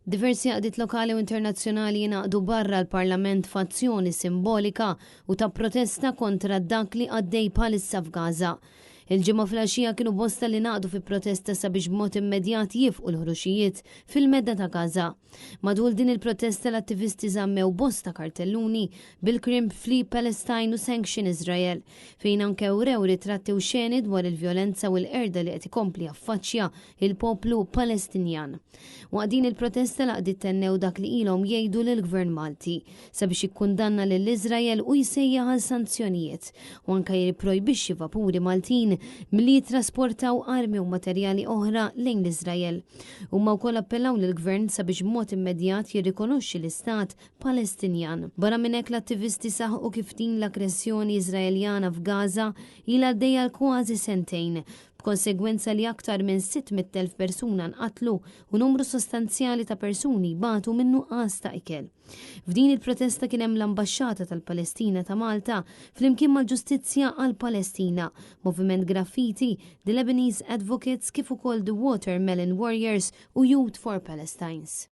Diversi għaqdiet lokali u internazzjonali jingħaqdu barra l-Parlament f'azzjoni simbolika u ta' protesta kontra dak li għaddej bħalissa f'Gaza. Il-Ġimgħa filgħaxija kienu bosta li ngħaqdu fi protesta sabiex b'mod immedjat jifqu l-ħruxijiet fil-medda ta' Gaza. Matul din il-protesta l-attivisti żammew bosta kartelluni bil-kliem Free Palestine u Sanction Israel, fejn anke wrew ritratti u xeni dwar il-vjolenza u l-qerda li qed ikompli jaffaċċja il-poplu Palestinjan. Waqt din il-protesta l-għaqdiet tennew dak li ilhom jgħidu lill-Gvern Malti sabiex jikkundanna lil Iżrael u jsejjaħ għal sanzjonijiet u anke jipprojbixxi vapuri Maltin milli jittrasportaw armi u materjali oħra lejn l-Iżrael. Huma wkoll appellaw lill-Gvern sabiex b'mod immedjat jirrikonoxxi l-Istat Palestinjan. Barra minn hekk l-attivisti saħqu kif din l-aggressjoni Iżraeljana f'Gaza ilha għaddejja għal kważi sentejn, b'konsegwenza li aktar minn 600,000 persuna nqatlu u numru sostanzjali ta' persuni jbatu minn nuqqas ta' ikel. F'din il-protesta kien hemm l-Ambaxxata tal-Palestina ta' Malta flimkien mal-Ġustizzja għall-Palestina, Moviment Graffiti, The Lebanese Advocates kif ukoll The Watermelon Warriors u Youth for Palestines.